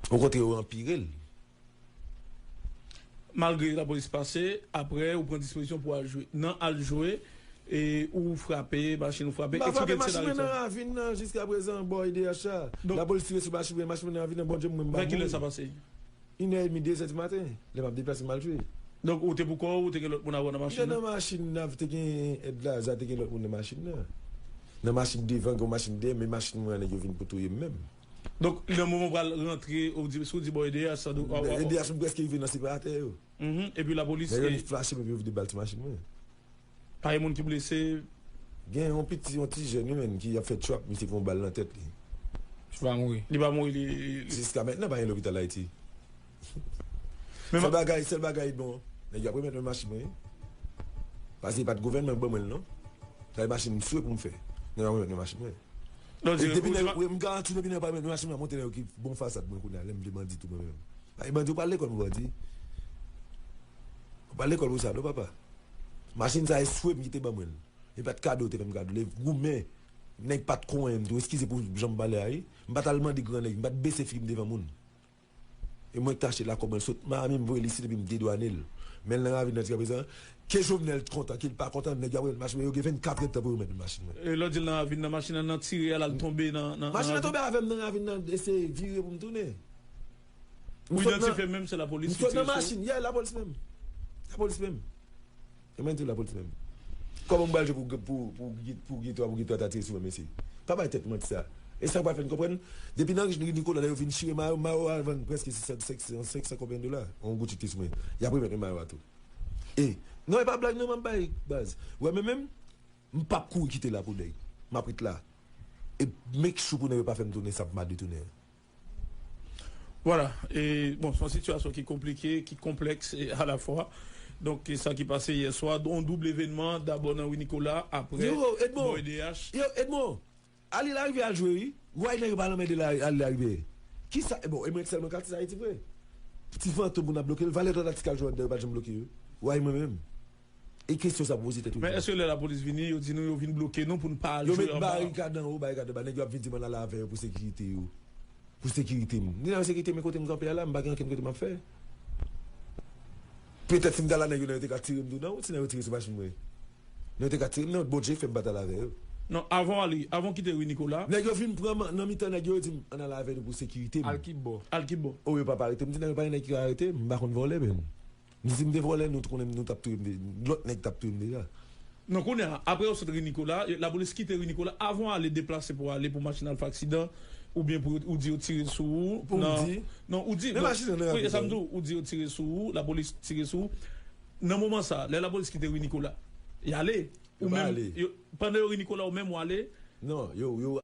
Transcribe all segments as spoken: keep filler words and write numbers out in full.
Okontrè, yo anpire l. Malgre lapolis pase, apre ou pran dispozisyon pou al jwe. Nan al jwe, e ou frape, machin ou frape. M pa frape, machin mwen nan ravin nan jiska prezan, bò E D H la. Lapolis tire sou machin mwen, machin mwen nan ravin nan, Bondye mwen m pa mouri. Vè kilè sa pase? Inè edmi, dezè di maten, lè m ap deplase m al jwe. Donk ou te pou kò w, ou te gen lòt moun avè w nan machin nan? M te nan machin nan, te gen èd Laza, te gen lòt moun nan machin nan. Nan machin devan, gen yon machin dèyè, men machin mwen an nèg yo vin pou touye m menm. Donk nan moman w pral rantre, ou di, si w di bò E D H, sa dwe. E D H, m prèske rive nan separatè yo. Epi lapolis. Nèg yo vin flache m epi yo vide bal sou machin mwen. Pa gen moun ki blese? Gen yon piti, yon ti jèn wi menm ki ap fè trap, misye pran yon bal nan tèt li. Li pa mouri? Li pa mouri, li. Jiska mentnan pa gen lopital Ayiti. Sèl bagay, sèl bagay bon, nèg yo ap remèt mwen machin mwen wi. Paske e pa t gouvènman ki ban mwen l non. Sa se machin m swe pou m fè. Nèg yo ap remèt mwen machin mwen. Depi nèg yo, m garanti depi nèg yo pa remèt mwen machin mwen, ap monte nan yo ki bon fasad mwen kounye a, lè m vle bandi tou mwen menm. Paske bandi ou pral lekòl pou bandi. Ou pral lekòl pou sa non papa. Machin sa e swe m ki te ban mwen l. E pa t kado yo te fè m kado l, e goumen. Nèg pa t konyen m tou, eskize pou jan m pale a wi. M pa t al mande gran nèg, m pa t bese figi m devan moun. E mwen k t achte l a kòb mwen, l sot Miami, m voye l isit epi m dedwane l. Men l nan ravin nan jiska prezan, ke Jovenel kontan, ke l pa kontan, nèg yo ap remèt machin mwen, yo gen vennkat èdtan pou yo remèt mwen machin mwen. E lè w di l nan ravin nan, machin nan nan tire a l al tonbe nan, nan, nan ravin? Machin nan tonbe avè m nan ravin nan, eseye vire pou m tounen. Ou idantifye menm, se lapolis ki tire sou ou? M sot nan machin, yeah, lapolis menm. Lapolis menm. E mwen di w lapolis menm. Kòman m pral jwe pou, pou, pou, pou Gito a, pou Gito a ta tire sou mwen, mesye? Pa bay tèt manti sa. E sa k pral fè n konprann, depi nan ri Nikola, lè yo vin chire mayo, mayo a vann prèske senk san konbyen dola? Yon gout chite sou mwen. Y ap remèt mwen mayo a tou. E, non, e pa blag non, m ap bay baz. Ou wè, men menm, m p ap kouri kite la pou nèg. M ap ret la. E make sure pou nèg yo pa fè m tounen sa, m pa detounen. Vwala, e, bon, se yon sitiyasyon ki konplike, ki konplèks e alafwa. Donk, e sa ki pase yè swa, yon doub evènman, dabò nan ri Nikola, apre bò E D H. Yo, Edmond, Ale Larivyè al jwe, wi. Why nèg yo pa lanmède la, Ale Larivyè? Kisa, bon, e mwen sèlman k atis Ayiti vre? Ti Fantom pou n ap bloke l, Valè Atlantik al jwe anndan, yo pa t janm bloke yo. Why mwen menm? E kesyon sa pou poze tèt ou. Men èske lè lapolis vini, yo di nou yo vin bloke nou pou n pa al jwe anba? Yo met barikad anwo, barikad anba. Nèg yo ap vin di m ann ale avè yo pou sekirite yo. Pou sekirite m. Ni nan sekirite, men kote m kanpe a la, m pa gen ankenn kote m ap fè. Petèt si m ta la, nèg yo nan yo te ka tire m tou nan wout, si nèg yo tire sou machin mwen. Nèg yo te ka tire m nan wout, Bondye fè m pa t al avè yo. Non, avan w ale, avan w kite ri Nikola. Nèg yo vin pran m nan mitan nèg yo, yo di m ann ale avè nou pou sekirite m. Al ki bò? Al ki bò? O, yo pa arete m, m di nèg yo pa gen nèg ki ka arete m, m pa konn vòlè menm. M di si m te vòlè, nou t konnen nou t ap touye m, lòt nèg t ap touye m deja. Non, kounye a, apre yo sot ri Nikola, lapolis kite ri Nikola, avan w ale deplase pou w ale pou machin al fè aksidan, oubyen pou ou di yo tire sou ou. Pou m di? Non, ou di, non, wi, e sa m di w, ou di yo tire sou ou, lapolis tire sou ou. Nan moman sa, lè lapolis kite ri Nikola, y ale. Ou menm, pandan yo ri Nikola, ou menm w ale? Non, yo, yo.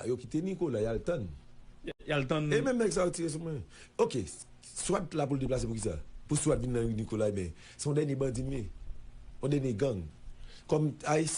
Yo kite Nikola, y al tann. Y al tann. E menm nèg sa yo tire sou mwen. Oke, Swat la pou l deplase pou kisa? Pou Swat vin nan ri Nikola, ebyen, se yon dènye bandi m ye. Yon dènye gang. Kòm Ayis.